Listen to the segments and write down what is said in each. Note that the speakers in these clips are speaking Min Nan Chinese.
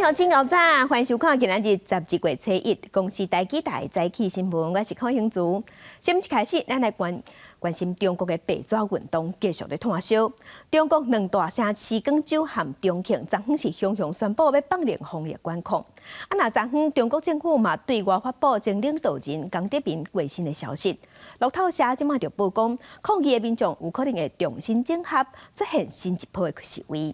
朋友早早，歡迎收看今仔日12月初一公視台語台早起新聞，我是柯興竹。新聞一開始，咱來關關心中國的白紙運動繼續咧湠燒。中國兩大城市廣州和重慶，昨昏是雄雄宣布欲放寬防疫管控。啊，若昨昏中國政府嘛對外發布前領導人江澤民過身的消息。路透社這馬就報講，抗議的民眾有可能會重新整合，出現新一波的示威。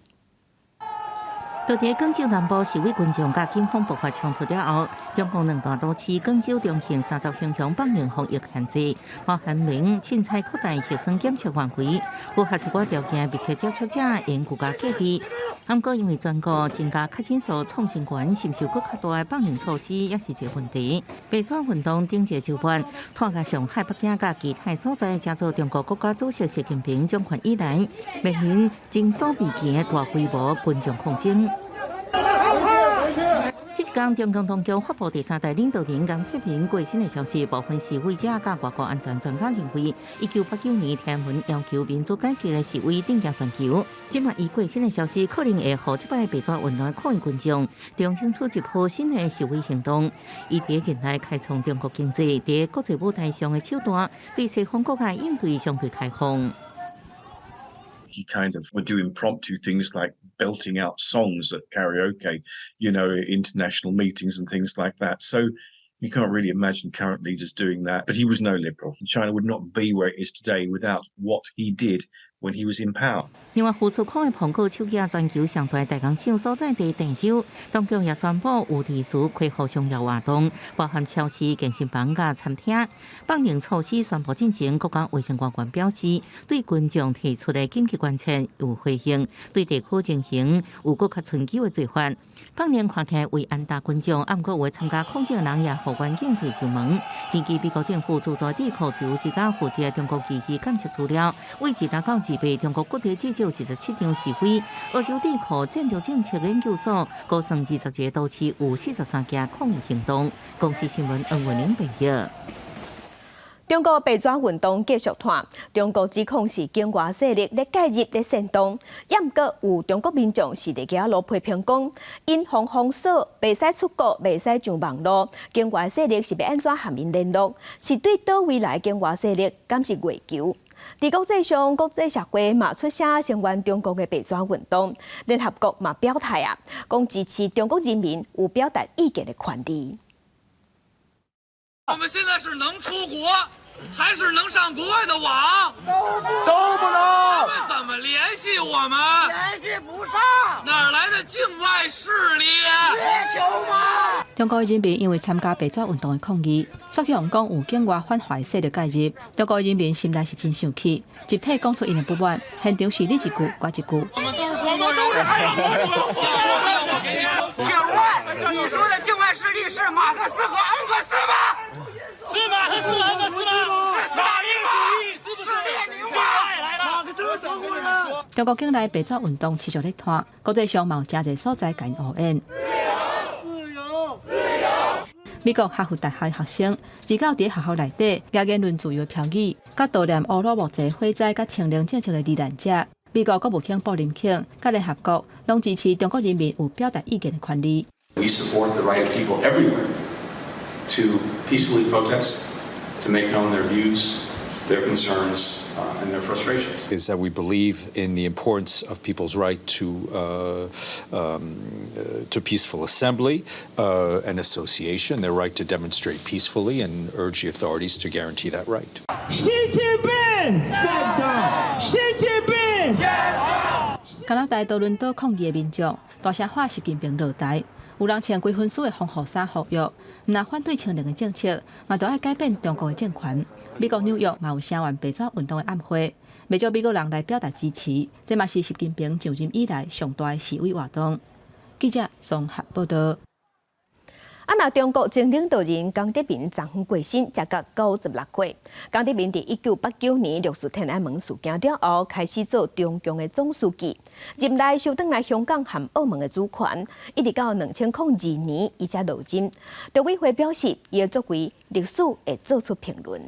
就佇廣州南部示威群眾佮警方爆發衝突了後，中國兩大都市廣州、重慶三十雄雄放寬防疫限制，包含明凊彩擴大核酸檢測範圍，符合一寡條件密切接觸者應居家隔離。毋過因為全國增加確診數創新高，是毋是有閣較大的放寬措施，也是一個問題。白紙運動頂一個週末，拖到上海、北京佮其他所在，成做中國國家主席習近平掌權以來，面臨前所未見的大規模群眾抗爭。彼一工，中共當局發布第三代領導人江澤民過身的消息，部分示威者佮外國安全專家認為，1989年天安門要求民主改革的示威震驚全球。這馬伊過身的消息，可能會予這擺白紙運動的抗議群眾重新出一波新的示威行動。伊佇任內開創中國經濟佇國際舞台上的手段，對西方國家應對相對開放。 He kind of would do impromptu things like belting out songs at karaoke, international meetings and things like that. So you can't really imagine current leaders doing that. But he was no liberal. China would not be where it is today without what he did when he was in power. 另外，富士康的蘋果手機全球上大代工廠所在地鄭州，當局也宣布有秩序恢復商業活動，包含超市、健身房佮餐廳。放寬措施宣布進前，國家衛生官員表示，對群眾提出的緊急關切有回應，對地區情形有閣較春秋的做法。放寬看起來為安達群眾，毋過有參加抗爭的人也予關警追上門。根據美國政府資助智庫自由之家負責中國機器監測資料，為1到2月，中國各地至少27場示威。澳洲智庫戰略政策研究所估算，21個都市有43件抗議行動。公視新聞黃文玲報道。中國白紙運動繼續湠，中國指控是境外勢力咧介入咧煽動，毋過有中國民眾是佇街仔路批評講，𪜶予封鎖，袂使出國，袂使上網路，境外勢力是欲按怎和𪜶聯絡？是對佗位來境外勢力，敢是月球？佇國際上，國際社會嘛出聲聲援中國的白紙運動，聯合國嘛表態啊，講支持中國人民有表達意見的權利。我們現在是能出國，還是能上國外的網？都不能。他們怎麼聯繫我們？聯繫不上。哪來的境外勢力？月球嗎？中國人民因為參加白紙運動的抗議，煞去予人講有境外反華勢力介入。中國人民心內是真生氣，集體講出𪜶的不滿，現場是你一句我一句。我們都是中國人。境外？你說的境外勢力是馬克思和恩格斯嗎？是馬克思、恩格斯嗎？是斯大林嗎？是列寧嗎？馬克思中國人。中國境內白紙運動持續咧湠，國際上嘛有誠濟所在共𪜶後援。自由，自由。美國哈佛大學學生二九佇學校內底舉言論自由標語，佮悼念烏魯木齊火災佮清零政策的罹難者。美國國務卿布林肯佮聯合國攏支持中國人民有表達意見的權利。 We support the right of people everywhere to peacefully protest, to make known their views, their concerns, and their frustrations. Is that we believe in the importance of people's right to peaceful assembly and association, their right to demonstrate peacefully, and urge the authorities to guarantee that right. 習近平，stand down！習近平，加拿大多倫多抗議的民眾大聲喊習近平落台，有人穿規身軀的防護衫呼籲，毋但反對清零的政策，嘛著愛改變中國的政權。美國紐約嘛有聲援白紙運動的暗會，袂少美國人來表達支持。這嘛是習近平上任以來上大的示威活動。記者綜合報道。啊！若中國前領導人江澤民昨昏過身，才到96歲。江澤民佇1989年六四天安門事件了後，開始做中共的總書記，任內收轉來香港和澳門的主權，一直到2002年，伊才落任。陸委會表示，伊的作為歷史會做出評論。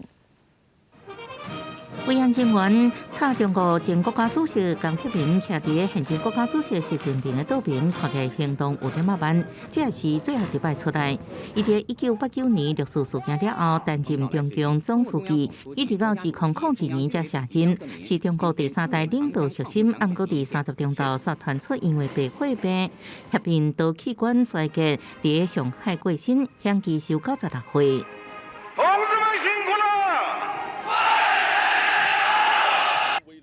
維安人員插中國前國家主席江澤民徛佇現任國家主席習近平的倒爿，看起來行動有點仔慢，這是最後一擺出來。伊佇1989年六四事件了後，擔任中共總書記，一直到2002年才卸任，是中國第三代領導核心。毋過佇30中晝煞傳出因為白血病合併多器官衰竭，佇上海過身，享耆壽96歲。同志們辛苦了！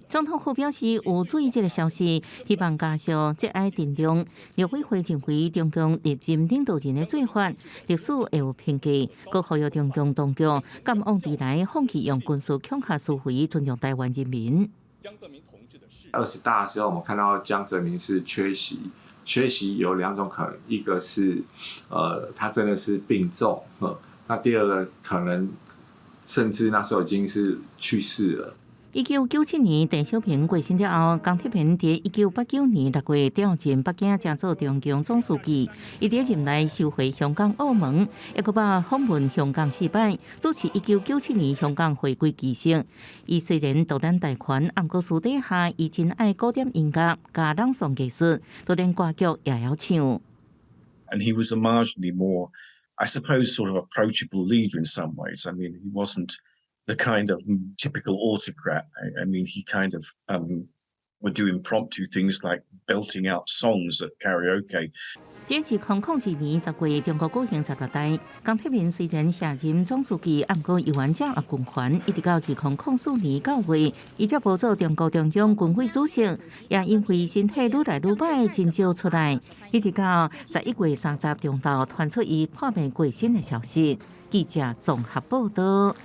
總統府表示有注意這个消息，希望家屬節哀順變。陸委會認為中共歷任領導人的做法，歷史會有評價，閣呼籲中共當局鑑往知來，放棄用軍事恐嚇思維，尊重台灣人民。 20大的時候，我們看到江澤民是缺席，缺席有兩種可能，一個是，他真的是病重，那第二個可能，甚至那時候已經是去世了。1997年，鄧小平過身了後，江澤民佇1989年6月調任北京，正做中共總書記。伊佇任內收回香港、澳門，抑閣捌訪問香港四擺，主持1997年香港回歸儀式。伊雖然獨攬大權，毋過私底下伊真愛古典音樂、佮朗誦藝術，就連歌劇也曉唱。 And he was a marginally more, I suppose, sort of approachable leader in some ways. I mean, he wasn't the kind of typical autocrat. I mean, he kind of would do impromptu things like belting out songs at karaoke. 佇2002年10月，中國舉行十六大，江澤民雖然卸任總書記，毋過猶原掌握軍權，一直到2004年9月，伊才無做中國中央軍委主席，也因為身體愈來愈䆀，真少出來。一直到11月30中晝，傳出伊破病過身的消息。記者綜合報道。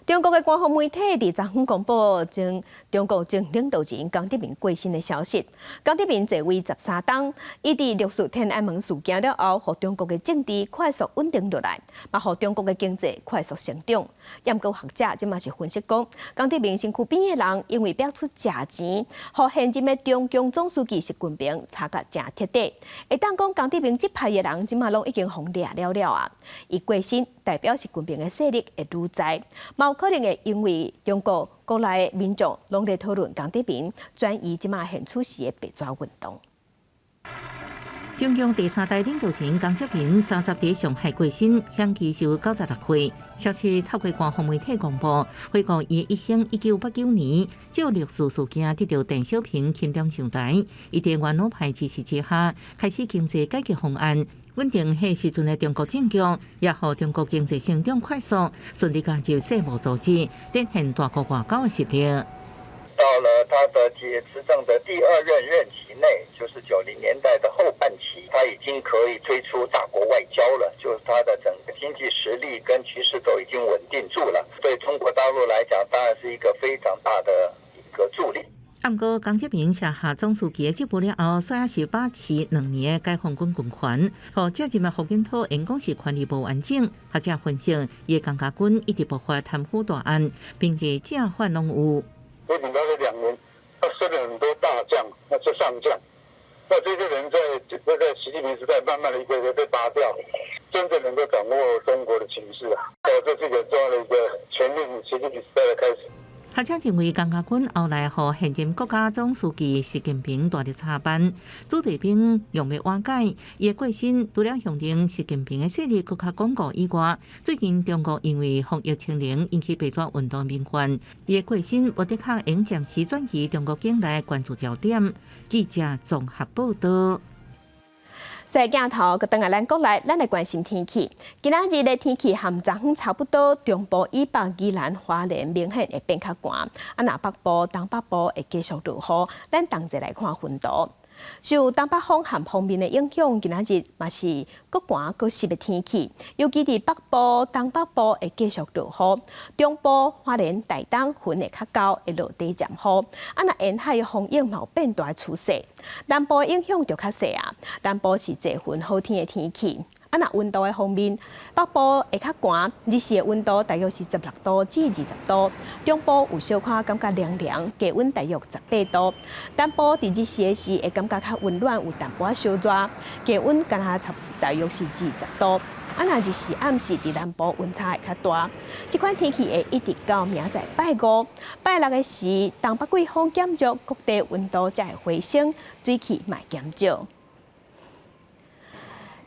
中國的官方媒體佇昨昏公布前中國前領導人江澤民過身的消息。江澤民在位13冬，伊佇六四天安門事件了後，予中國的政治快速穩定落來，嘛予中國的經濟快速成長。毋過學者這馬是分析講，江澤民身軀邊的人因為逼出誠錢，予現任的中共總書記習近平查甲誠徹底。會當講江澤民這派的人，這馬攏已經予掠了了啊！伊過身代表習近平的勢力會愈在，嘛有可能會因為中國國內的民眾攏佇討論江澤民，轉移這馬現此時的白紙運動。中共第三代領導人江澤民30佇上海過身，享耆壽96歲。消息透過官方媒體公布，回顧伊一生，1989年借六四事件得著鄧小平欽點上台，伊佇元老派支持之下，開始經濟改革方案，穩定彼時陣的中國政局，也予中國經濟成長快速，順利加入世貿組織，展現大國外交的實力。到了他的執政的第二任任期內，就是90年代的後半期，他已經可以推出大國外交了，就是他的整個經濟實力跟局勢都已經穩定住了。對中國大陸來講，當然是一個非常大的一個助力。毋過江澤民卸下總書記的職務了後，煞是把持2年的解放軍軍權，予接任的胡錦濤因講是權力無完整。學者分析，伊的江家軍一直爆發貪腐大案，並且正反攏有。胡錦濤這2年，他升了很多大將，那是上將。那這些人在這個習近平時代，慢慢的一個一個被拔掉，真正能夠掌握中國的情勢啊！這是一個重要的一個全面習近平時代的開始。學者認為，江家軍後來予現任國家總書記習近平大力插班，子弟兵用欲瓦解，伊的過身除了象徵習近平的勢力閣較鞏固以外，最近中國因為防疫清零引起白紙運動民怨，伊的過身無的確會暫時轉移中國境內關注焦點。記者綜合報道。所以鏡頭閣轉來咱國內，咱來關心天氣。今仔日的天氣和昨昏差不多，中部以北、宜蘭、花蓮明顯會變較寒。啊，若北部、東北部會繼續落雨。咱同齊來看雲圖。受東北風和鋒面的影響，今仔日嘛是閣寒閣濕的天氣。尤其佇北部、東北部會繼續落雨，中部、花蓮、台東雲會較厚，會落短暫雨。啊，若沿海的風湧嘛有變大趨勢。南部的影響就較細啊，南部是濟雲好天的天氣。啊，若溫度的方面，北部會較寒，日時的溫度大約是16度至20度；中部有小可感覺涼涼，低溫大約18度。南部佇日時的時會感覺較溫暖，有淡薄仔小熱，低溫敢若差大約是20度。啊，若日時暗時佇南部溫差會較大。這款天氣會一直到明仔載拜五、拜六的時，東北季風減弱，各地溫度才會回升，水汽嘛會減少。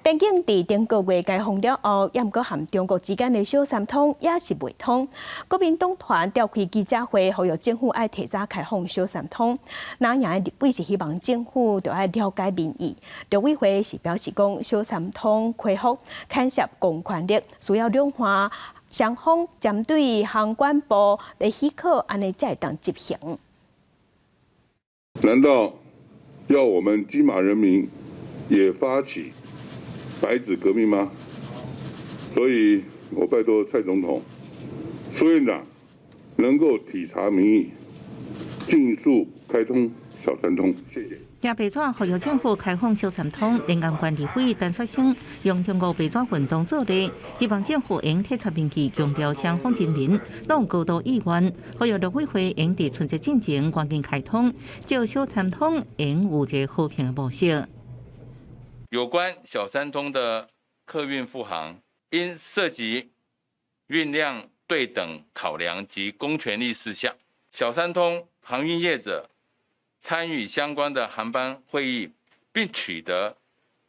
邊境佇頂個月解封了後，猶毋過和中國之間的小三通也是袂通。國民黨團召開記者會，呼籲政府愛提早開放小三通。藍營的立委是希望政府著愛了解民意。陸委會是表示講，小三通恢復牽涉公權力，需要兩岸雙方針對航管部的許可，按呢才會當執行。難道要我們金馬人民也發起白紙革命嗎？所以我拜託蔡總統、蘇院長能夠體察民意，盡速開通小三通。謝謝。也白紙呼籲政府開放小三通，兩岸關立委陳雪生用中國白紙運動做例，希望政府應體察民意，強調雙方人民攏有高度意願，呼籲陸委會應佇春節進前趕緊開通，照小三通應有一個和平的模式。有關小三通的客運復航，因涉及運量對等考量及公權力事項，小三通航運業者參與相關的航班會議，並取得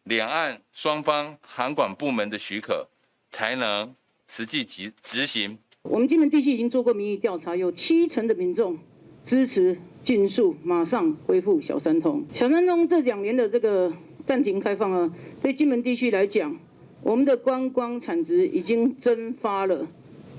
兩岸雙方航管部門的許可，才能實際執執行。我們金門地區已經做過民意調查，有70%的民眾支持盡速馬上恢復小三通。小三通這2年的這個暫停開放啊，對金門地區來講，我們的觀光產值已經蒸發了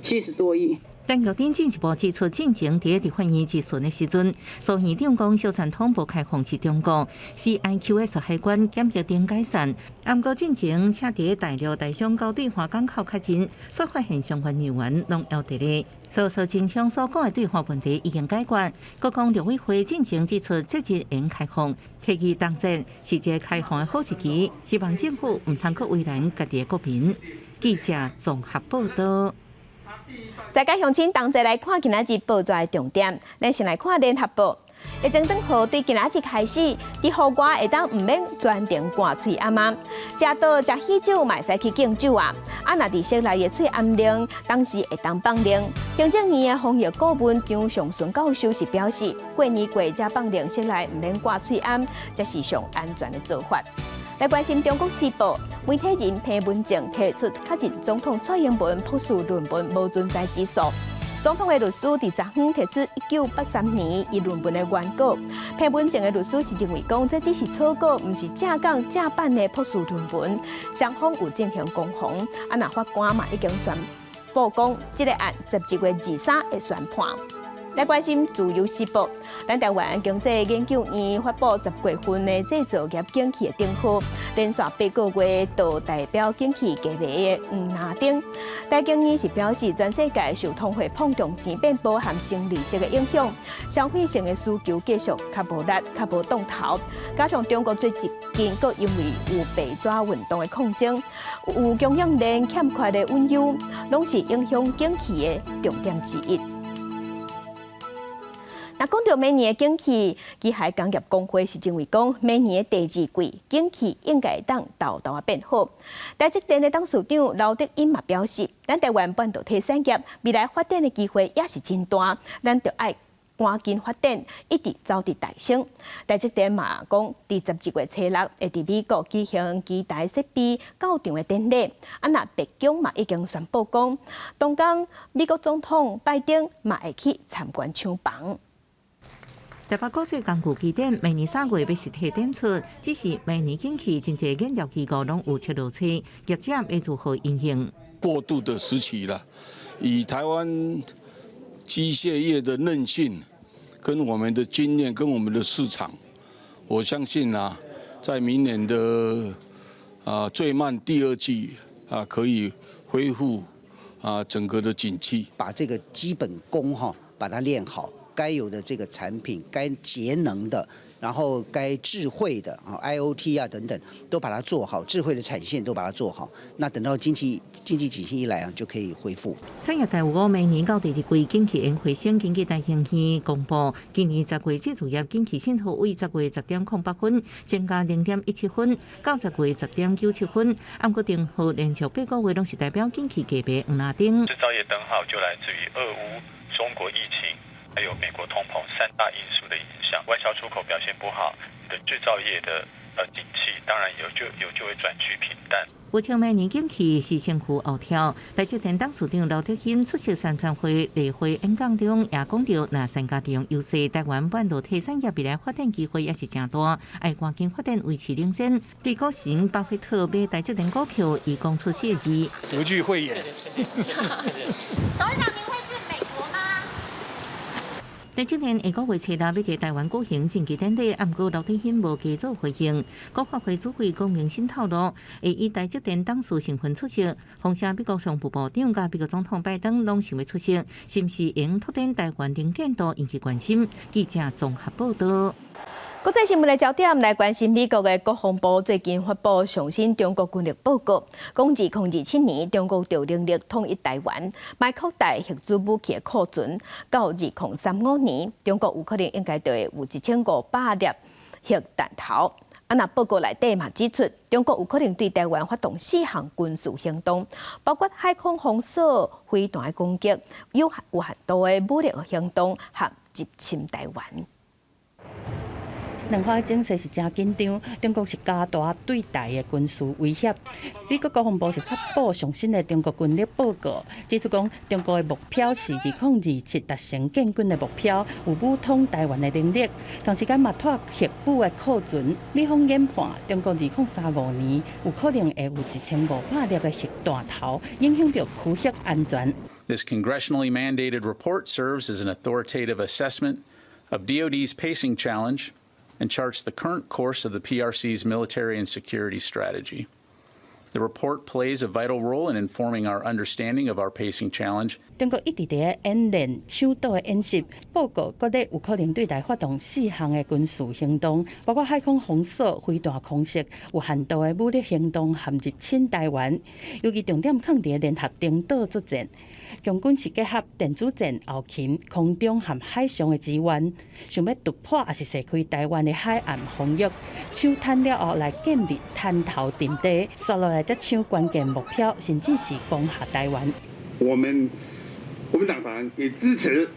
70多億。陳玉珍進一步指出，進前佇立法院質詢的時陣，蘇院長講小三通無開放是中國 CIQS 海關檢疫頂解散，毋過進前請佇大陸台商交對華港口確認，煞發現相關人員攏猶佇咧。蘇貞昌所講的對話問題已經解決，閣講陸委會進前指出，節日應開放，提議冬節是一個開放的好時機，希望政府毋通閣為難家己的國民。記者綜合報道。再佮鄉親同齊來看今仔日報紙的重點，咱先來看聯合報。疫情轉好，對今仔日開始，佇戶外會當毋免專程掛喙罨仔，食桌食喜酒嘛會使去敬酒啊。啊，若佇室內的喙罨奶，當時會當放奶。行政院的防疫顧問張尚淳教授是表示，過年過節放奶，室內毋免掛喙罨，這是上安全的做法。來關心中國時報，媒體人彭文正提出確認總統蔡英文博士論文無存在之訴。總統的律師佇昨昏提出1983年伊論文的原稿。彭文正的律師是認為講，這只是草稿，毋是正港正版的博士論文。雙方有進行攻防，啊，若法官嘛已經宣布講，這個案12月23會宣判。來關心自由時報，咱台灣經濟研究院發布10月份的製造業景氣的頂號，連續8個月都代表景氣低迷的黃藍燈。台經院是表示，全世界受通貨膨脹、錢變薄和升利息的影響，消費性的需求繼續較無力、較無動頭。加上中國最近閣因為有白紙運動的抗爭，有供應鏈欠缺的隱憂，攏是影響景氣的重點之一。那講到明年的景氣，機械工業公會是認為講，明年的第二季景氣應該會當沓沓仔變好。台積電的董事長劉德音嘛表示，咱台灣半導體產業未來發展的機會也是真大，咱著愛趕緊發展，一直走佇台先。台積電嘛講，佇12月初6會佇美國舉行機台設備到場的典禮。啊，若白宮嘛已經宣布講，當天美國總統拜登嘛會去參觀廠房。台北國際工具機展明年3月欲實體展出，只是明年景氣真濟研究機構攏有出落車，業者欲如何因應？過渡的時期了，以台灣機械業的韌性，跟我們的經驗，跟我們的市場，我相信啊，在明年的最慢第二季啊，可以恢復啊整個的景氣，把這個基本功哈，把它練好。該有的這個產品，該節能的然後該智慧的啊 IOT 啊等等，都把它做好，智慧的產線都把它做好。那等到經濟景氣一來啊，就可以恢復。產業界有講，明年到第二季景氣會回升，根據台經院公布，今年十月製造業景氣信號為十月10.08分，增加0.17分，到十月10.97分。毋過燈號連續8個月攏是代表景氣低迷黃藍燈。製造業燈號就來自於俄烏、中國疫情，還有美國通膨三大因素的影響，外銷出口表現不好，你的製造業的景氣當然有就有就會轉趨平淡。有稱明年景氣是先負後跳，台積電董事長劉德音出席三參會例會演講中，也講著，若善加利用優勢，台灣半導體產業未來發展機會也是誠大，愛趕緊發展維持領先。對股神巴菲特買台積電股票，伊講出四個字：獨具慧眼。董事長，您會去美國嗎？台積電下個月初六欲佇台灣舉行贈旗典禮，毋過劉德音無加做回應。國發會主委龔明鑫透露，會以台積電董事身份出席，況且美國商務部長佮美國總統拜登攏想欲出席，是毋是會拓展台灣能見度引起關心？記者綜合報道。國際新聞的焦點來關心美國的國防部最近發布上新中國軍力報告，講2027年中國就有能力統一台灣，嘛擴大核子武器的庫存，到2035年，中國有可能應該就會有1500粒核彈頭。啊，若報告內底嘛指出，中國有可能對台灣發動四項軍事行動，包括海空封鎖、飛彈的攻擊、有限度的武力行動和入侵台灣。兩岸情勢是誠緊張，中國是加大對台的軍事威脅。美國國防部是發布上新的中國軍力報告，指出講中國的目標是2027達成建軍的目標，有武統台灣的能力，同時間嘛拓核武的庫存。美方研判，中國2035年有可能會有1500粒的核彈頭，影響著區域安全。 This congressionally mandated report serves as an authoritative assessment of DoD's pacing challenge and charts the current course of the PRC's military and security strategy. The report plays a vital role in informing our understanding of our pacing challenge. 中國一直佇咧演練搶島的演習，報告閣咧有可能對台發動四項的軍事行動，包括海空封鎖、飛彈空襲、有限度的武力行動和入侵台灣。尤其重點囥佇聯合登島作戰。共軍是結合電子戰、後勤、空中和海上的資源，想欲突破抑是踅開台灣的海岸防禦，搶灘了後來建立灘頭陣地，紲落來才搶關鍵目標，甚至是攻下台灣。我們國民黨團也支持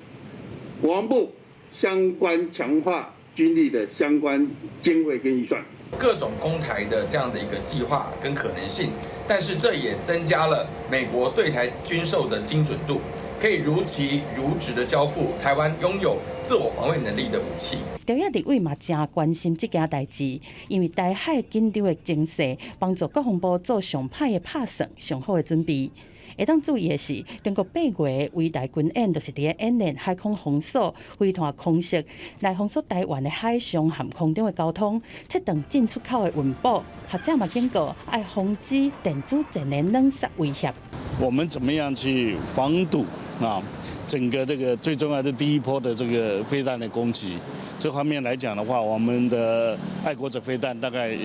國防部相關強化軍力的相關經費跟預算。各種攻台的這樣的一個計劃跟可能性，但是這也增加了美國對台軍售的精準度，可以如期如質的交付台灣擁有自我防衛能力的武器。朝野立委嘛誠關心這件代誌，因為台海緊張的情勢，幫助國防部做上歹的拍算、上好的準備。會當注意的是，中國八月圍台軍演，就是佇咧演練海空封鎖、飛彈空襲，來封鎖台灣的海上和空中的交通，切斷進出口的運補。學者嘛警告，愛防止電子戰的冷殺威脅。我們怎麼樣去防堵啊？整個這個最重要的第一波的這個飛彈的攻擊，這方面來講的話，我們的愛國者飛彈大概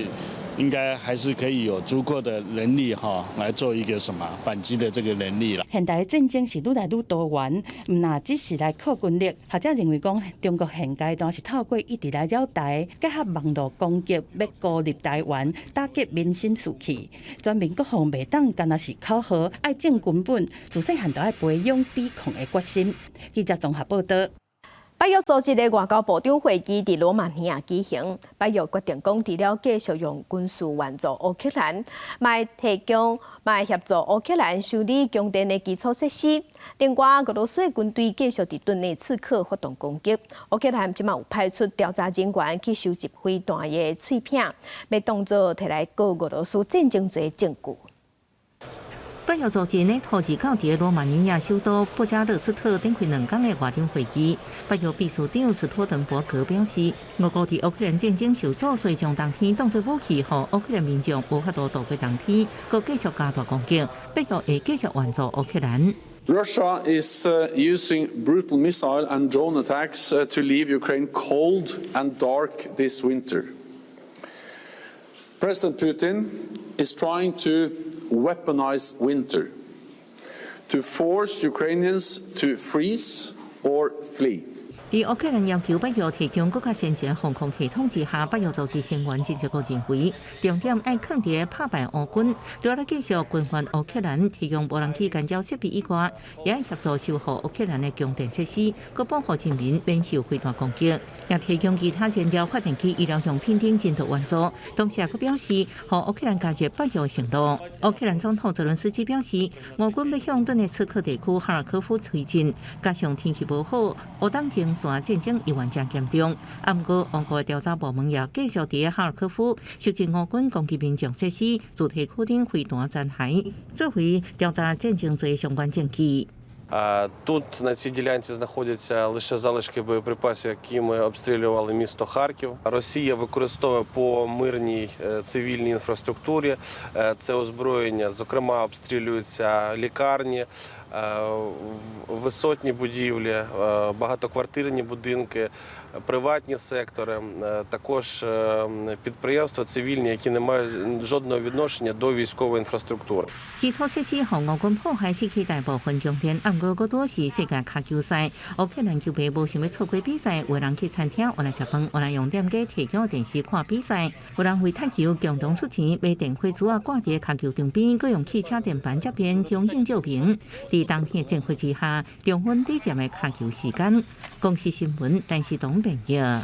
應該還是可以有足夠的能力哈，來做一個什麼反擊的這個能力啦。現代戰爭是愈來愈多元，毋若只是來靠軍力。學者認為講，中國現階段是透過一直來擾台，結合網路攻擊，欲孤立台灣，打擊民心士氣。全民國防袂當干焦是口號，愛正根本，自細漢就愛培養抵抗的決心。記者綜合報道。北約組織的外交部長會議佇羅馬尼亞舉行，北約決定講，除了繼續用軍事援助烏克蘭，嘛會提供，嘛會協助烏克蘭修理供電的基礎設施。另外，俄羅斯的軍隊繼續佇頓涅茨克發動攻擊，烏克蘭這馬有派出調查人員去收集飛彈的碎片，欲當做提來告俄羅斯戰爭罪證據。北約組織呢，土耳其佇羅馬尼亞首都布加勒斯特展開兩工的外長會議。北約秘書長斯托滕伯格表示，俄國佇烏克蘭戰爭受阻，所以將冬天當作武器，予烏克蘭民眾無法度度過冬天，閣繼續加大攻擊。北約會繼續援助烏克蘭。Russia is using brutal missile and drone attacks to leave Ukraine cold and dark this winter. President Putin is trying to weaponize winter to force Ukrainians to freeze or flee. 佇烏克蘭要求北約提供閣較先進防空系統之下，北約組織成員真濟國認為，重點愛囥佇拍敗烏軍，除了繼續軍援烏克蘭提供無人機干擾設備以外，也愛協助修復烏克蘭的供電設施，閣保護人民免受飛彈攻擊，也提供其他燃料、發電機、醫療用品等人道援助。同時也閣表示，予烏克蘭加入北約承諾。烏克蘭總統澤倫斯基表示，烏軍欲向頓涅茨克地區哈爾科夫推進，加上天氣無好，烏東前線戰爭猶原誠嚴重。啊，毋過烏國調查部門也繼續佇哈爾科夫收集烏軍攻擊民眾設施、主體庫頂飛彈殘骸，作為調查戰爭罪相關證據。 Тут на цій ділянці знаходяться лише залишки боєприпасів, якими обстрілювали місто Харків. Росія використовує по мирній цивільній інфраструктурі це озброєння. Зокрема, обстрілюються лікарні, висотні будівлі, багатоквартирні будинки, приватні сектори, також підприємства цивільні, які не мають жодного відношення до військової інфраструктури. 基礎設施予烏軍破壞失去大部分供電，啊，毋過閣拄是世界跤球賽，烏克蘭球迷無想欲錯過比賽，有人去餐廳，有人食飯，有人用店家提供電視看比賽，有人為踢球共同出錢買電火珠仔掛佇跤球場邊，閣用汽車電板接電中央照明。佇冬天戰火之下，重溫底線的跤球時間。公視新聞，陳世東編譯。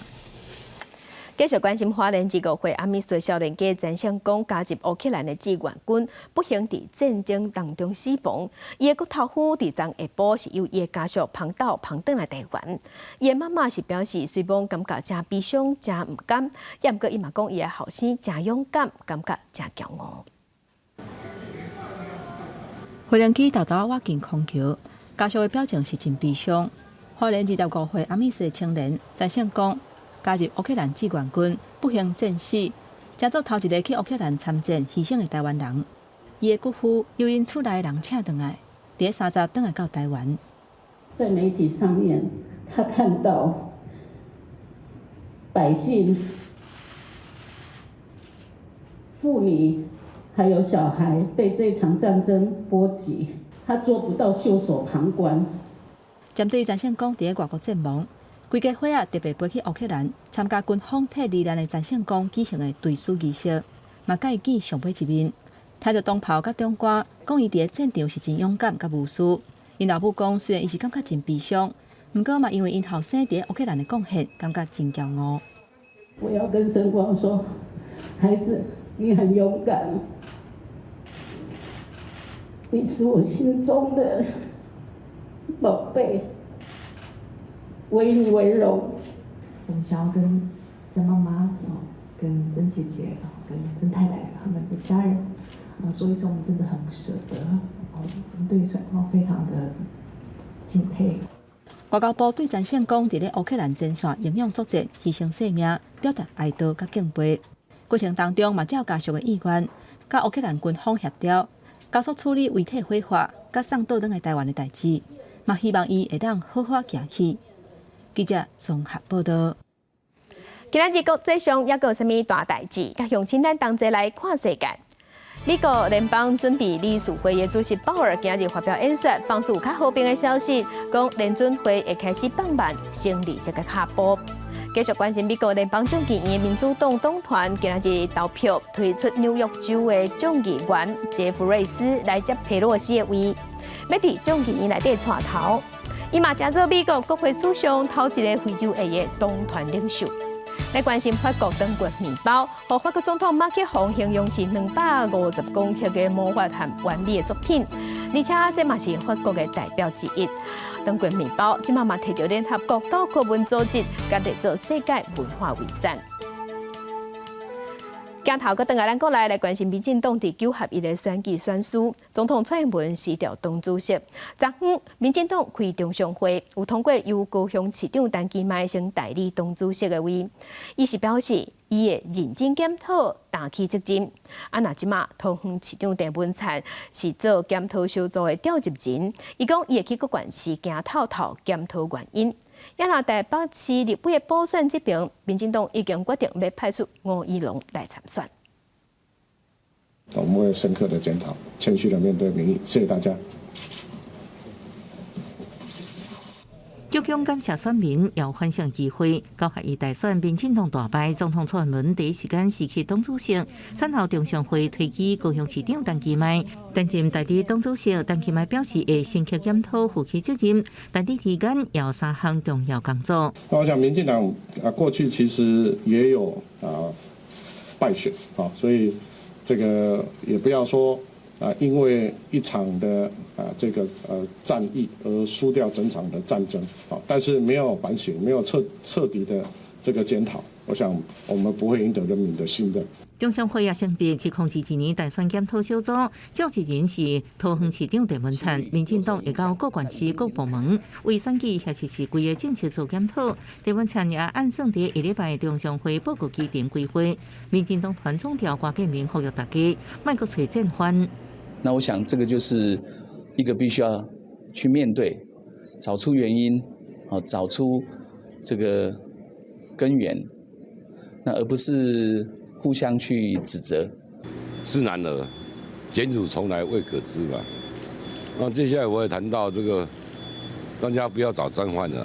繼續關心花蓮25歲阿美族少年家陳勝光加入烏克蘭的志願軍，不幸佇戰爭當中死亡。伊的骨頭灰佇昨下晡是由伊的家屬捧斗捧轉來台灣。伊的媽媽是表示，雖罔感覺誠悲傷、誠毋甘，也毋過伊嘛講伊的後生誠勇敢，感覺誠驕傲。飛行機沓沓仔倚近空橋，家屬的表情是真悲傷。花蓮25歲阿美族青年陳勝光加入烏克蘭志願軍，不幸戰死，成做頭一个去烏克蘭參戰犧牲的台灣人。伊的骨灰由𪜶厝內人請轉來，佇三十轉來到台灣。在媒體上面，他看到百姓、婦女還有小孩被這場戰爭波及，他做不到袖手旁觀。針對陳勝光佇外國陣亡，規家伙仔特別飛去烏克蘭參加軍方替罹難的陳勝光舉行的追思儀式，嘛共伊見上尾一面。提著長袍佮長官，講伊佇戰場是真勇敢佮無私。𪜶老母講，雖然伊是感覺真悲傷，毋過嘛因為𪜶後生佇烏克蘭的貢獻，感覺真驕傲。我要跟勝光說，孩子，你很勇敢，你是我心中的寶貝，我以你為榮。我們想要跟曾媽媽、跟曾姐姐、跟曾太太他們的家人啊說一聲，我們真的很不捨得，我們對勝光非常的敬佩。外交部對陳勝光佇咧烏克蘭前線英勇作戰、犧牲性命，表達哀悼佮敬佩。過程當中嘛照家屬的意願，佮烏克蘭軍方協調，加速處理遺體火化，佮送倒轉來台灣的代誌，嘛希望伊會當好好行去。記者綜合報道。今仔日國際上猶閣有啥物大代誌？佮鄉親咱同齊來看世界。美國聯邦準備理事會的主席鮑爾今日發表演說，放出較和平的消息，講聯準會會開始放慢升利息的腳步。繼續關心美國聯邦眾議院民主黨黨團今日投票推出紐約州的眾議員傑弗瑞斯來接佩洛西的位，欲佇眾議院內底帶頭。伊嘛成做美國國會史上頭一个非洲裔的黨團領袖。來關心法國長棍麵包，予法國總統馬克宏形容是250公克的魔法和完美的作品，而且這嘛是法國的代表之一。長棍麵包這馬嘛提著聯合國教科文組織，共列做世界文化遺產。鏡頭閣轉來咱國內來關心民進黨佇9合1的選舉選輸，總統蔡英文辭掉黨主席。昨昏，民進黨開中常會，有通過由高雄市長陳其邁先代理黨主席的位。伊是表示，伊會認真檢討，擔起責任。啊，若這馬桃園市長鄭文燦是做檢討小組的召集人，伊講伊會去各縣市行透透檢討原因。也若台北市立委的補選這邊，民進黨已經決定欲派出吳怡農來參選。我們會深刻的檢討，謙虛的面對民意。謝謝大家。鞠躬感謝選民，又反省機會。九合一大選，民進黨大敗，總統蔡英文第一時間辭去黨主席，選後中常會推舉高雄市長陳其邁。擔任代理黨主席，陳其邁表示會深刻檢討，負起責任。但佇期間有三項重要工作。那我想，民進黨啊，過去其實也有啊敗選啊，所以這個也不要說啊，因為一場的啊這個戰役而輸掉整場的戰爭，但是沒有反省，沒有徹徹底的這個檢討，我想我們不會贏得人民的信任。中常會也成立2022年大選檢討小組，召集人是桃園市長鄭文燦，民進黨會到各縣市各部門為選舉遐實施規个政策做檢討。鄭文燦也按算佇下禮拜中常會報告期定開會，民進黨團總召郭建明呼籲大家莫閣揣戰犯。那我想這個就是一個必須要去面對，找出原因，找出這個根源，那而不是互相去指責。是男兒，捲土重來未可知嘛。那接下來我也談到這個，大家不要找戰犯了，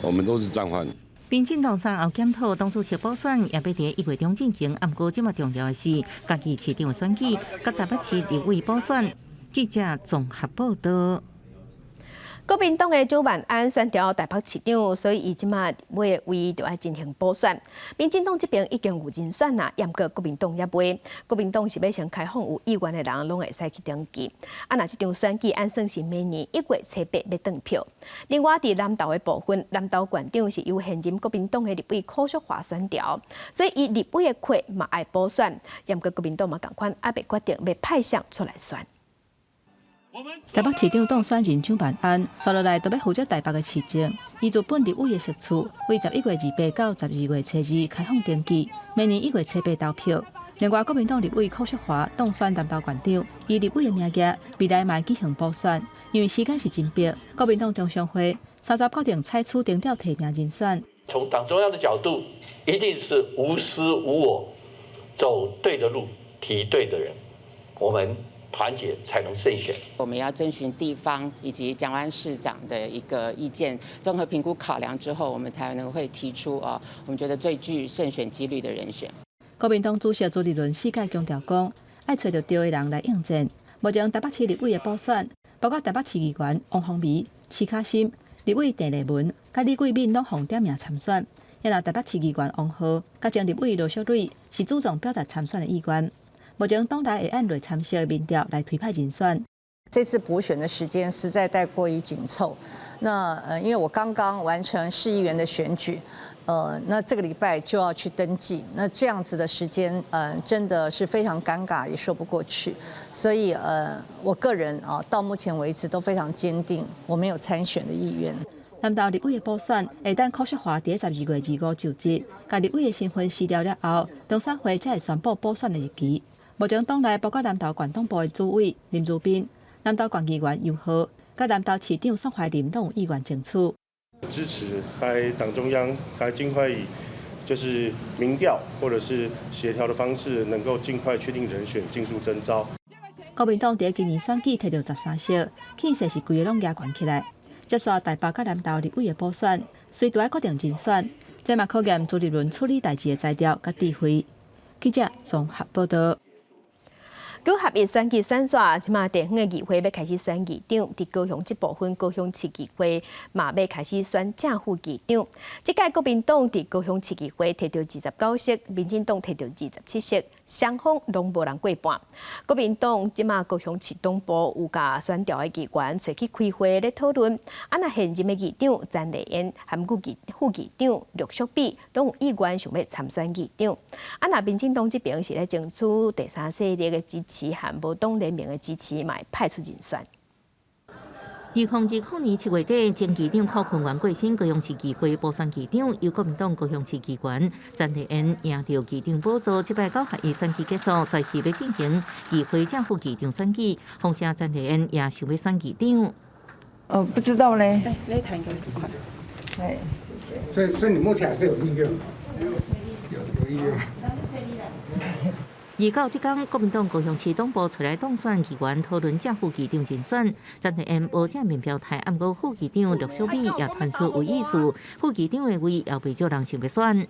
我們都是戰犯。民進黨三後檢討黨主席補選也欲佇1月中進行，毋過這麼重要的是，家己市長選舉，佮台北市立委補選。記者綜合報道。國民黨的蔣萬安選著台北市長，所以伊這馬尾的位就愛進行補選。民進黨這邊已經有人選啦，毋過國民黨猶未。國民黨是欲先開放有意願的人，攏會使去登記。啊，若這場選舉按算是明年1月初8欲轉票。另外，佇南投的部分，南投縣長是由現任國民黨的立委柯淑華選著，所以伊立委的缺嘛愛補選。毋過國民黨嘛仝款，猶未決定欲派誰出來選。台北市長當選人蔣萬安，紲落來就欲負責台北的市政。伊自本立委的席次，為11月28到12月初2開放登記，明年1月初8投票。另外，國民黨立委柯淑華當選南投縣長，以立委的名義，未來嘛會舉行補選。因為時間是真迫，國民黨中常會三十決定採取定調提名人選。從黨中央的角度，一定是無私無我，走對的路，提對的人，我們團結才能勝選。我們要徵詢地方以及蔣萬安市長的一個意見，綜合評估考量之後，我們才能會提出啊，我們覺得最具勝選幾率的人選。國民黨主席朱立倫四擺強調講，愛揣著對的人來應戰。目前台北市立委的補選，包括台北市議員王鴻薇、徐巧芯、立委鄭麗文、佮李貴敏攏予點名參選。也若台北市議員王浩、佮前立委羅淑蕾是主動表達參選的意願。目前黨內會按內參選民調來推派人選。這次補選的時間實在太過於緊湊。那因為我剛剛完成市議員的選舉，那這個禮拜就要去登記，那這樣子的時間，真的是非常尷尬，也說不過去。所以我個人啊，到目前為止都非常堅定，我沒有參選的意願。南投立委的補選會等柯淑華佇12月25就職，共立委的身份辭掉了後，中選會才會宣布補選的日期。目前黨內包括南投縣黨部的主委林如斌、南投縣議員游浩、佮南投市長宋懷林攏有意願爭取。支持該黨中央該盡快以就是民調或者是協調的方式，能夠盡快確定人選，盡速徵召。國民黨佇今年選舉提著13席，氣勢是規个攏壓懸起來。接續台北佮南投立委的補選，隨著愛決定人選，這嘛考驗朱立倫處理代誌的才調佮智慧。記者綜合報道。九合一選舉選煞，這馬地方的議會欲開始選議長，佇高雄這部分高雄市議會嘛欲開始選正副議長。這屆國民黨佇高雄市議會提著29席，民進黨提著27席，雙方攏無人過半。國民黨這馬高雄市黨部有共選調的議員揣去開會咧討論，啊若現任的議長詹麗英含副議副議長陸淑美攏有意願想欲參選議長。啊若民進黨這邊是咧爭取第三勢力的支持和無黨聯盟的支持，嘛會派出人選。2020年7月底，前議長柯坤元過身，高雄市議會補選議長由國民黨高雄市議員詹麗英贏著議長寶座。這擺9合1選舉結束，隨時欲進行議會正副議長選舉，風聲詹麗英也想欲選議長。哦，不知道呢。來談一個快。哎，謝謝。所以你目前還是有意願？有意願。二九這工，國民黨高雄市黨部出來當選議員討論正副議長人選，詹麗英無正面表態，毋過副議長陸小美也傳出有意思，副議長的位也袂少人想欲選。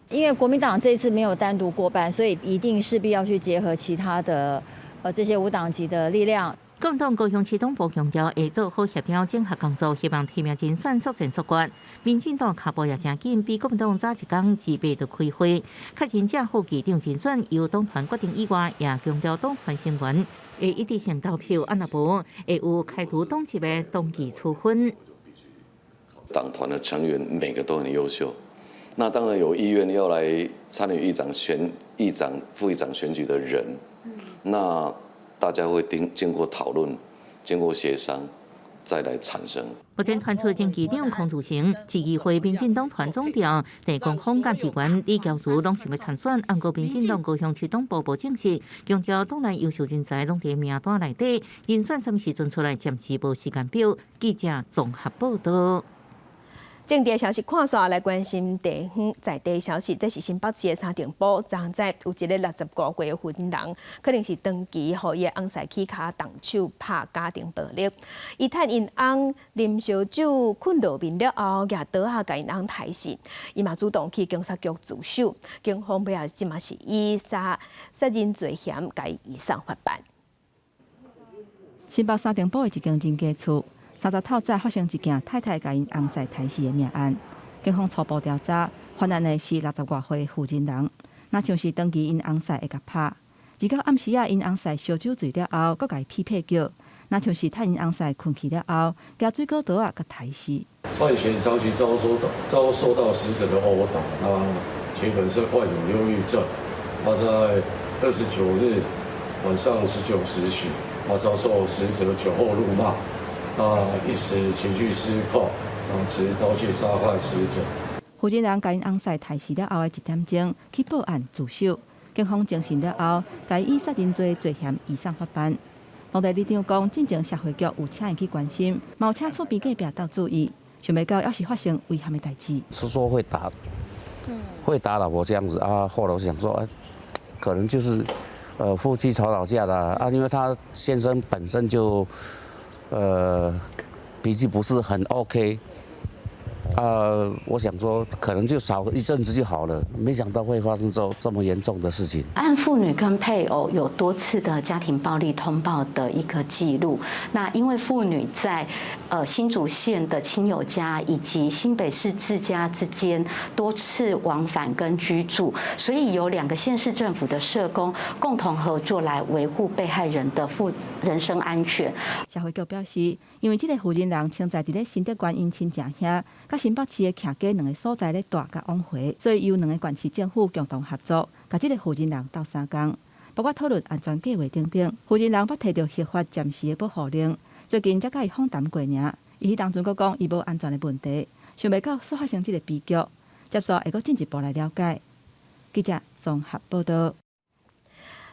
因為國民黨這次沒有單獨過半，所以一定勢必要去結合其他的這些無黨籍的力量。國民黨高雄市黨部強調會做好協調整合工作，希望提名人選速戰速決。民進黨跤步也誠緊，比國民黨早一工自備就開會，確認正副議長人選由黨團決定以外，也強調黨團成員會一致性投票，啊若無會有開除黨籍的黨紀處分。黨團的成員每個都很優秀，那當然有意願要來參與議長選議長、副議長選舉的人，那大家會經過討論、經過協商，再來產生。目前傳出前議長孔汝成、市議會民進黨團總召鄭光峰佮議員李嬌如攏想欲參選，毋過民進黨高雄市黨部無證實，強調黨內優秀人才攏佇名單內底，人選啥物時陣出來，暫時無時間表。記者綜合報道。政治消息看煞來關心地方在地消息，這是新北市的三重埔，昨昏有一个65歲的婦人，可能是長期予伊的翁婿起跤動手拍家庭暴力。伊趁𪜶翁啉燒酒睏落眠了後，舉刀仔共𪜶翁刣死。伊嘛主動去警察局自首，警方尾仔這馬是以殺人罪嫌共伊移送法辦。新北三重埔的一間人家厝，30透早發生一件太太共𪜶翁婿刣死的命案。警方初步調查，犯案的是60外歲婦人人，若像是長期𪜶翁婿會共拍。29暗時仔，𪜶翁婿燒酒醉了後，閣共伊批批叫，若像是趁𪜶翁婿睏去了後，舉水果刀仔共刣死。蔡前長期遭受到死者的毆打，那其本身患有憂鬱症。他在29日晚上19時許，他遭受死者酒後辱罵。那一時情緒失控，持刀具殺害死者。婦人人共𪜶翁婿刣死了後的一點鐘去報案自首，警方偵訊了後，共伊以殺人罪罪嫌移送法辦。當地里長講，進前社會局有請伊去關心，嘛有請厝邊隔壁鬥注意，想袂到猶是發生遺憾的代誌。是說會打，會打老婆這樣子啊。後來我想說，可能就是夫妻吵吵架啦啊，因為他先生本身就脾氣不是很 OK，我想說可能就吵一陣子就好了，沒想到會發生這麼嚴重的事情。案婦女跟配偶有多次的家庭暴力通報的一個記錄。那因為婦女在新竹縣的親友家以及新北市自家之間多次往返跟居住，所以有兩個縣市政府的社工共同合作來維護被害人的婦人身安全。社會局表示，因為這個婦人人曾在佇咧新竹縣𪜶親情遐，佮新北市的徛家兩个所在咧蹛佮往回，所以由兩个縣市政府共同合作，共這个婦人人鬥相共，包括討論安全計劃等等。婦人人捌提著合法暫時的保護令，最近才共伊訪談過爾。伊彼當陣閣講伊無安全的問題，想袂到煞發生這个悲劇，接紲會閣進一步來了解。記者綜合報道。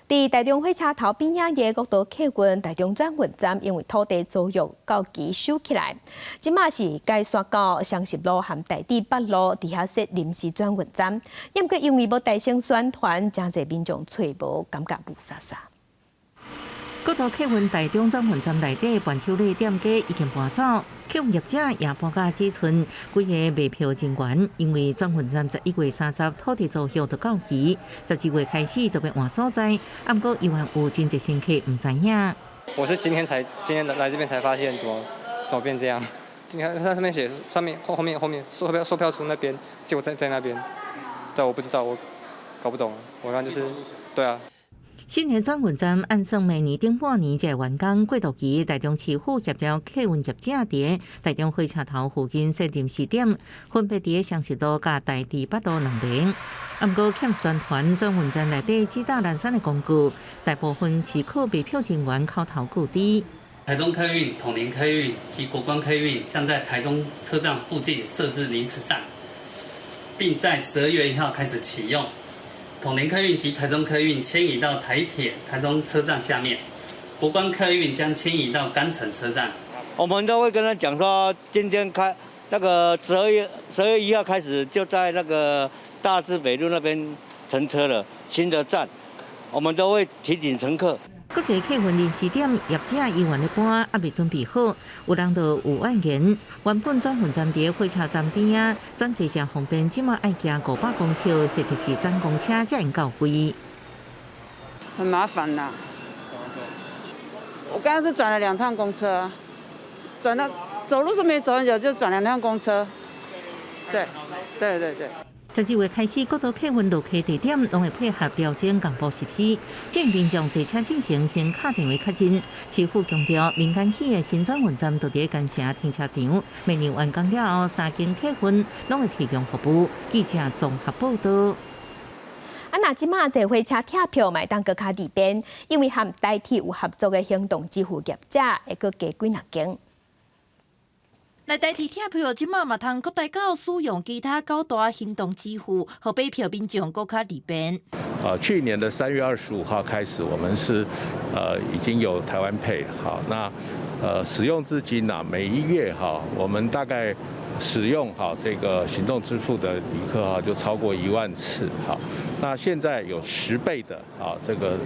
佇台中火車頭邊仔的國道客運台中轉運站，因為土地租約到期收起來，這馬是改徙到雙十路和大智北路佇遐設臨時轉運站。毋過因為無大聲宣傳，誠濟民眾揣無，感覺霧煞煞。國道客運台中轉運站內底伴手禮店家已經搬走，客運業者也搬甲只賰幾個賣票人員，因為轉運站11月30土地租約就到期，12月開始就欲換所在，毋過猶原有真濟乘客毋知影。我是今天來這邊才發現，怎麼變這樣？你看它上面寫上面後面售票處那邊，結果在那邊，對，我不知道，我搞不懂，我剛就是，對啊。新的轉運站按算明年頂半年才會完工，過渡期台中市府協調客運業者佇台中火車頭附近設臨時點，分別佇雙十路佮大智北路兩邊。毋過欠宣傳轉運站內底指導欄柵的廣告，大部分是靠賣票人員口頭告知。台中客運、統聯客運及國光客運將在台中車站附近設置臨時站，並在12月1號開始啟用。統聯客運及台中客運遷移到台鐵台中車站下面，國光客運將遷移到干城車站。我們都會跟他講說，今天開那個12月1號開始就在那個大智北路那邊乘車了，新的站，我們都會提醒乘客。國際客運臨時點業者猶原咧搬，猶未準備好，有人就有怨言。原本轉運站佇火車站邊仔，轉坐誠方便，這馬愛行500公尺，或者是轉公車才會到位。很麻煩吶。我剛剛是轉了兩趟公車，轉到走路是沒走很久，就轉兩趟公車。對，對對對。12月開始，各道客運落客地點攏會配合調整廣播實施，建議民眾坐車進前先敲電話確認。市府強調，民間起的新轉運站就佇干城停車場，明年完工了後，三間客運攏會提供服務。記者綜合報道。啊，若這馬坐火車拆票嘛會當閣較利便，因為和台鐵有合作的行動支付業者會閣加幾若間。來台鐵拆票，這馬嘛通閣代購使用其他九大行動支付，予買票民眾閣較利便。去年的3月25號開始，我們是已經有台灣 Pay，好，那使用至今啊，每一月哈，我們大概使用哈這個行動支付的旅客哈就超過1萬次，哈，那現在有10倍的啊這個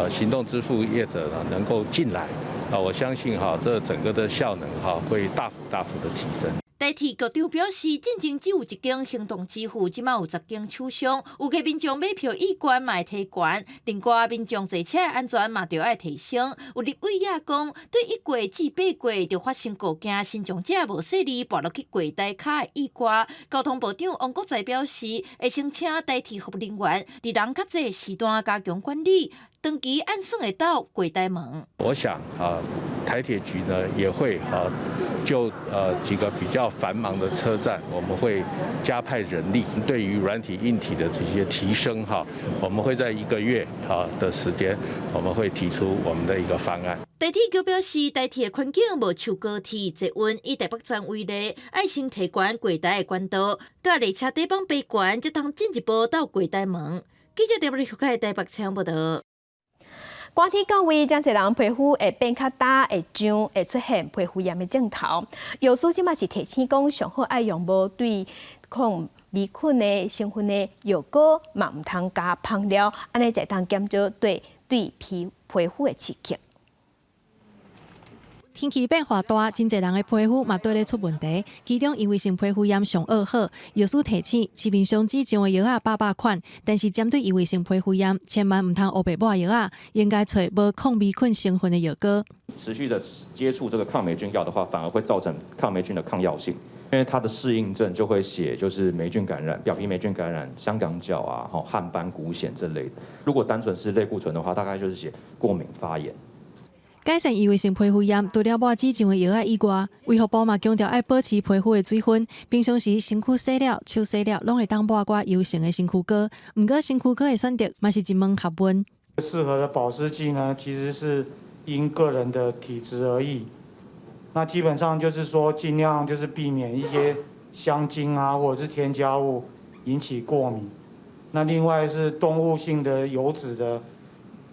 行動支付業者呢能夠進來。啊，我相信哈，這整個的效能哈會大幅大幅的提升。台鐵局長表示，進前只有一間行動支付，這馬有10間廠商，有的民眾買票意願嘛會提懸，另外民眾坐車安全嘛著愛提升。有立委也講，對1月至8月就發生過驚身障者無細膩跋落去櫃台跤的意外。交通部長王國材表示，會先請台鐵服務人員佇人較濟時段加強管理，長期按算會到櫃台門。我想啊，台鐵局呢也會啊，就幾個比較繁忙的車站，我們會加派人力，對於軟體硬體的這些提升哈，我們會在一個月哈的時間，我們會提出我們的一個方案。台鐵局表示，台鐵的環境無像高鐵捷運，以台北站為例，愛先提懸櫃台的懸度，佮列車底板爬懸，才通進一步到櫃台門。記者台北台北採訪報道。寒天到位，誠濟人皮膚會變較焦、會脹、會出現皮膚炎的症頭。藥師這馬是提醒講，上好愛用無對抗黴菌的成分的藥膏，嘛毋通加香料，按呢才會當減少對皮膚的刺激。天氣變化大，真濟人的皮膚嘛綴咧出問題。其中異位性皮膚炎上惡好，藥師提醒，市面上市上的藥仔百百款，但是針對異位性皮膚炎，千萬毋通烏白抹藥仔，應該揣無抗黴菌成分的藥膏。持續的接觸這個抗黴菌藥的話，反而會造成抗黴菌的抗藥性，因為它的適應症就會寫就是黴菌感染、表皮黴菌感染、香港腳啊、吼汗斑、股癬這類的。如果單純是類固醇的話，大概就是寫過敏發炎。改善異位性皮膚炎，除了抹紙上的藥仔以外，衛福部嘛強調愛保持皮膚的水分。平常時身軀洗了、手洗了，攏會當抹寡油性的身軀膏。毋過身軀膏的選擇嘛是一門學問。適合的保濕劑呢，其實是因個人的體質而異。那基本上就是說，盡量就是避免一些香精啊，或者是添加物引起過敏。那另外是動物性的油脂的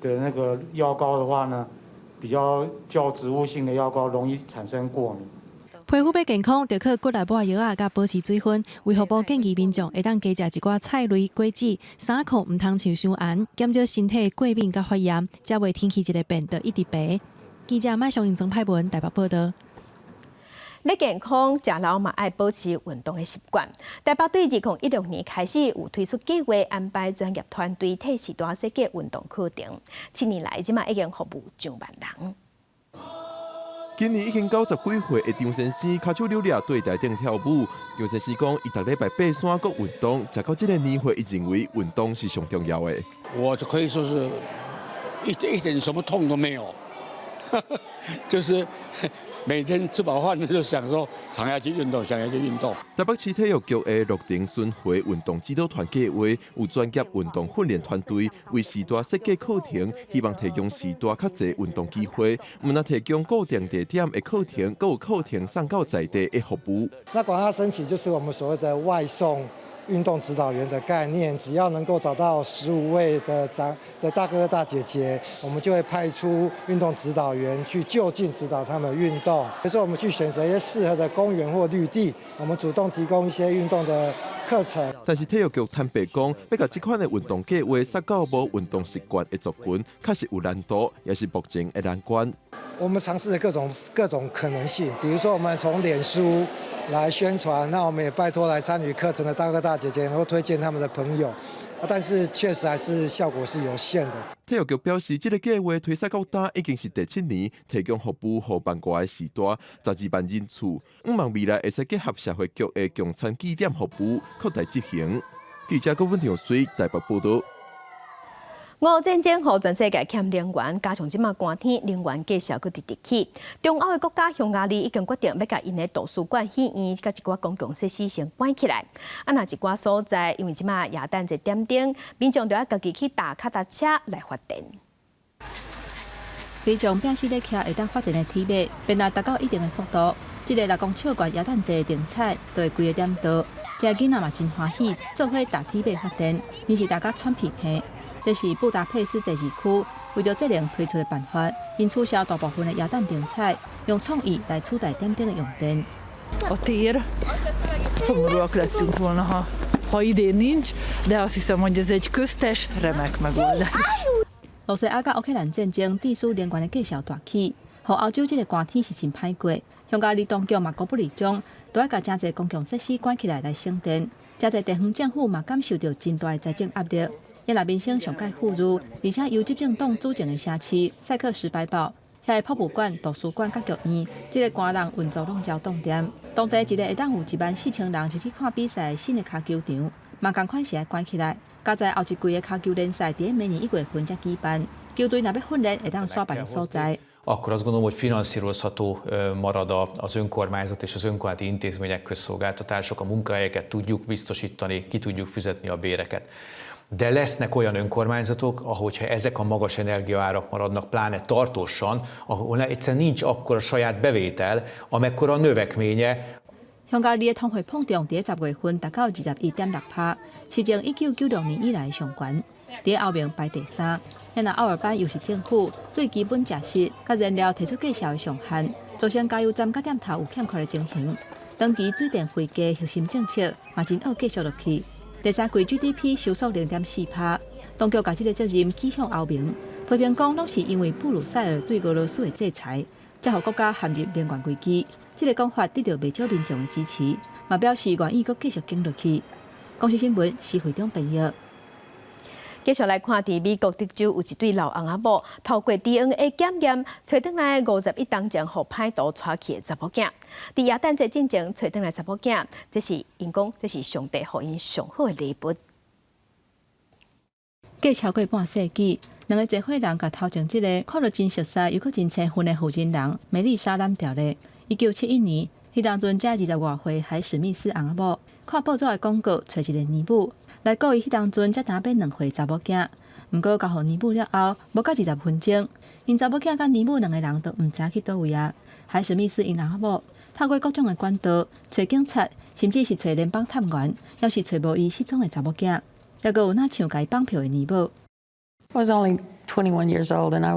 那個藥膏的話呢，比較較植物性的藥膏容易產生過敏。皮膚欲健康，就靠骨力抹藥仔，佮保持水分。衛福部建議民眾會當加食一寡菜類、果子，衫褲毋通穿傷絚，減少身體過敏佮發炎，才袂天氣一个變就一直白。記者麥尚英曾派文台北報道。欲健康，食老嘛愛保持運動的習慣。台北對2016年開始有推出計劃，安排專業團隊替序大設計運動課程。7年來，這馬已經服務上萬人。今年已經90幾歲的張先生，跤手扭掠對台頂跳舞。張先生講，伊逐禮拜爬山閣運動，食到這个年歲，伊認為運動是上重要的。我可以說是一點什麼痛都沒有，就是。每天吃飽飯就想說想要去運動，想要去運動。台北市體育局的樂齡巡迴運動指導團計劃，有專業運動訓練團隊為序大設計課程，希望提供序大較濟運動機會。毋但提供固定地點的課程，閣有課程送到在地的服務。那廣大申請就是我們所謂的外送運動指導員的概念，只要能夠找到15位的長的大哥哥大姐姐，我們就會派出運動指導員去就近指導他們運動。比如說，我們去選擇一些適合的公園或綠地，我們主動提供一些運動的課程。但是體育局坦白講，欲共這款的運動計劃送到無運動習慣的族群，確實有難度，也是目前的難關。我們嘗試了各種可能性，比如說我們從臉書來宣傳，那我們也拜託來參與課程的大哥大姐姐，能夠推薦他們的朋友，但是確實還是效果是有限的。體育局表示，這個計劃推實到今已經是第七年，提供服務予萬外的序大12萬人次，向望未來會使結合社會局的共餐據點服務，擴大執行。記者郭文長水台北報道。俄烏戰爭予全世界欠能源，加上這馬寒天，能源價數閣直直起。中歐的國家匈牙利已經決定欲共𪜶的圖書館、戲院佮一寡公共設施先關起來。啊，若一寡所在，因為這馬耶誕節點燈，民眾就愛家己去踏跤踏車來發電。民眾拼死咧騎會當發電的鐵馬，便若達到一定的速度，這个6公尺懸耶誕節燈彩就會規个點著。這个囡仔嘛真歡喜，做伙踏鐵馬發電，𪜶是踏甲喘屁屁。這是布達佩斯第二區為著節能推出的辦法，𪜶取消大部分的耶誕燈彩，用創意來取代點燈的用電。 A tér. Szomorúak lettünk volna, ha idén nincs, de azt hiszem, hogy ez egy köztes, remek megoldás. 羅西亞佮烏克蘭戰爭致使能源的價數大起，予歐洲這个寒天是真歹過。匈牙利當局嘛公布二種，都愛共誠濟公共設施關起來來省電。誠濟地方政府嘛感受著真大的財政壓力。也若民生上蓋富裕，而且由執政黨主政的城市塞克什白堡，遐个博物館、圖書館佮劇院，這个寒人運作攏焦凍店。當地一个會當有14,000人入去看比賽的新的跤球場，嘛仝款是愛關起來。佳哉後一季的跤球聯賽佇明年1月份才舉辦，球隊若欲訓練，會當徙別个所在。 Akkor azt gondolom, hogy finanszírozható marad az önkormányzat és az önkormányzati intézmények közszolgáltatások, a munkahelyeket tudjuk biztosítani, ki tudjuk fizetni a béreket. De lesznek olyan önkormányzatok, ahogyha ezek a magas energiaárak maradnak, pláne tartósan, ahol egyszerűen nincs akkora saját bevétel, amekkora a növekménye. 匈牙利的通貨膨脹佇10月份達到21.6%，是自1996年以來上懸。佇歐盟排第三。若歐爾班又是政府對基本食食佮燃料提出價數的上限，造成加油站佮店頭有欠缺的情形。長期水電費價核心政策嘛真惡繼續落去。第三季 GDP 收縮0.4%，當局共這个責任指向歐盟，批評講攏是因為布魯塞爾對俄羅斯的制裁，才予國家陷入能源危機。這个講法得著袂少民眾的支持，嘛表示願意閣繼續撐落去。公視新聞施惠中編譯。繼續來看，佇美國德州有一對老翁仔某，透過 DNA 檢驗，揣轉來51冬前予歹徒帶去的查某囝。佇耶誕節進前揣轉來查某囝，這是𪜶講，這是上帝予𪜶上好的禮物。過超過半世紀，兩个濟歲人共頭前這个看著真熟似又閣真青春的婦人人梅麗莎攬著咧。1971年，彼當陣才20外歲，海史密斯翁仔某看報紙的廣告，揣一个奶母來顧伊彼當陣才焦欲2歲查某囝。毋過交予奶母了後，無到20分鐘，𪜶查某囝佮奶母兩个人都毋知去佗位啊。海史密斯𪜶翁仔某透過各種的管道，揣警察，甚至是揣聯邦探員，猶是揣無伊失蹤的查某囝，猶閣有若像共伊綁票的奶母。 I was only 21 years old and I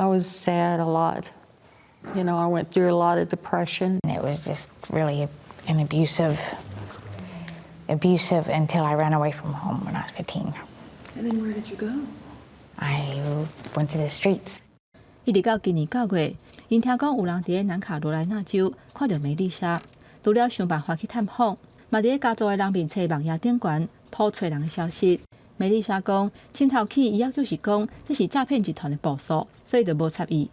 was sad a lot. I went through a lot of depression. It was just really an abusive until I ran away from home when I was 15. And then where did you go? I went to the streets. 一直到今年9月，𪜶聽講有人佇南卡羅來納州看著梅麗莎，除了想辦法去探訪，嘛佇家族的人面冊網頁頂懸鋪揣人的消息。梅麗莎講，凊頭起伊猶閣是講這是詐騙集團的部署，所以就無插伊。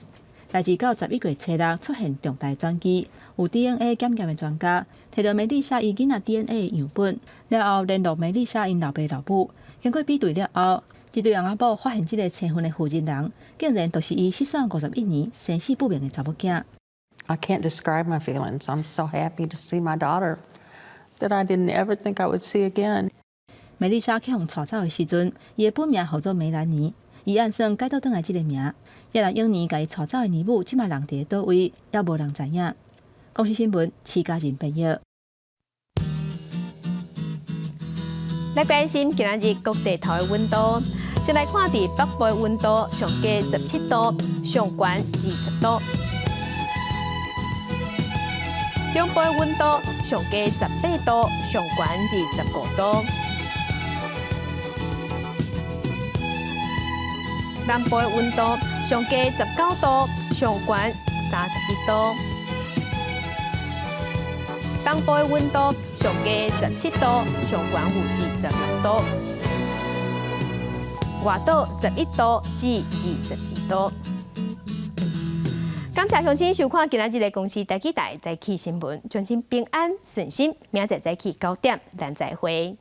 代誌到11月初六出現重大轉機，有 DNA 檢驗的專家提著梅麗莎伊囡仔 DNA 的樣本，了後聯絡梅麗莎𪜶老爸老母，經過比對了後，這對翁仔某發現這个生份的負責人，竟然就是伊失散51年、生死不明的查某囝。 I can't describe my feelings. I'm so happy to see my daughter that I didn't ever think I would see again. 梅麗莎去予𤆬走的時陣，伊的本名號做梅蘭妮，伊按算改倒轉來這个名。也若永年共伊𤆬走的乳母，這馬人佇佗位，猶無人知影。公視新聞，徐家仁編譯。來關心今仔日各地頭的溫度，先來看佇北部的溫度上低17度，上懸20度；中部的溫度上低18度，上懸25度；南部的溫度上低19度，上懸31度；東部的溫度上低17度，上懸有26度；外島11度至22度。感謝鄉親收看今仔日的公視台語台早起新聞，祝恁平安順心，明仔載早起9點，咱再會。